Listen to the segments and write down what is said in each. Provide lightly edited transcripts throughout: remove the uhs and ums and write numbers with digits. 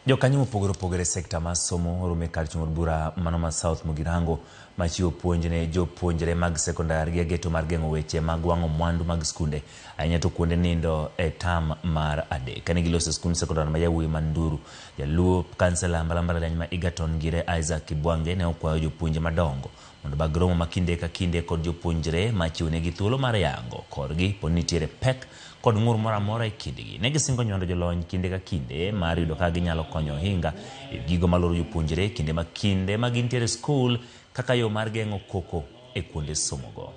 Jokanyo mopogore opogore e sekta mar somo oromo e kar chung' od bura mano ma South Mugirango machiwo puonj ne jopuonjre mag sekondar gi ageto mar geng'o weche mag wang'o mwandu mag skunde ahinya to kuonde nindo e tam mar adek. Kane giloso e skund sekondar ma yawuoyi ma Nduru, jalup kansela mbalariany ma Egerton Ngire Isaac Kibwange ne okwayo jopuonje madongo mondo obag romo ma kinde ka kinde kod jopuonjre ma chiwonegi thuolo mar yango korgi po ni nitiere pek kod ng'ur moro amora e kindgi. Ne gisingo nywando jolony kinde ka kinde mar yudo kaka ginyalo konyo ohinga e gigo maloro jopuonjre kinde ma kinde ma gintiere e skul kaka yo mar geng'o koko e kuonde somogo.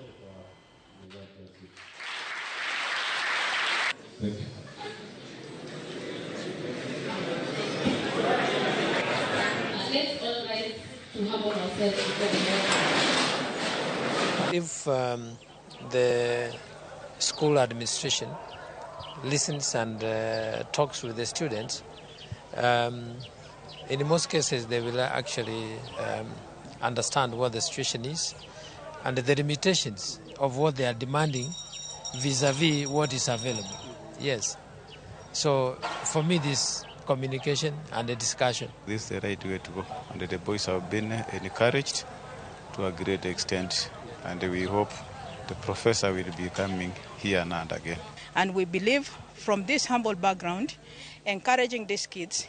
Thank you. Let's all rise to humble ourselves before the Lord. If the school administration listens and talks with the students, in most cases they will actually understand what the situation is and the limitations of what they are demanding vis-a-vis what is available. Yes. So for me, this communication and the discussion. This is the right way to go, and the boys have been encouraged to a great extent, and we hope the professor will be coming here and again. And we believe from this humble background, encouraging these kids,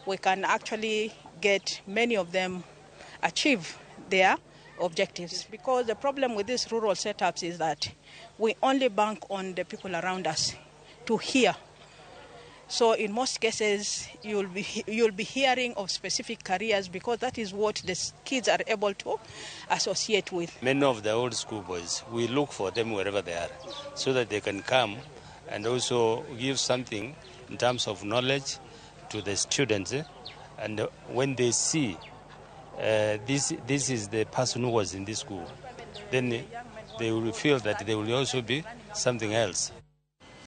we can actually get many of them achieve their objectives. Because the problem with these rural setups is that we only bank on the people around us to hear. So in most cases, you'll be hearing of specific careers because that is what the kids are able to associate with. Many of the old school boys, we look for them wherever they are so that they can come and also give something in terms of knowledge to the students. And when they see this is the person who was in this school, then they will feel that they will also be something else.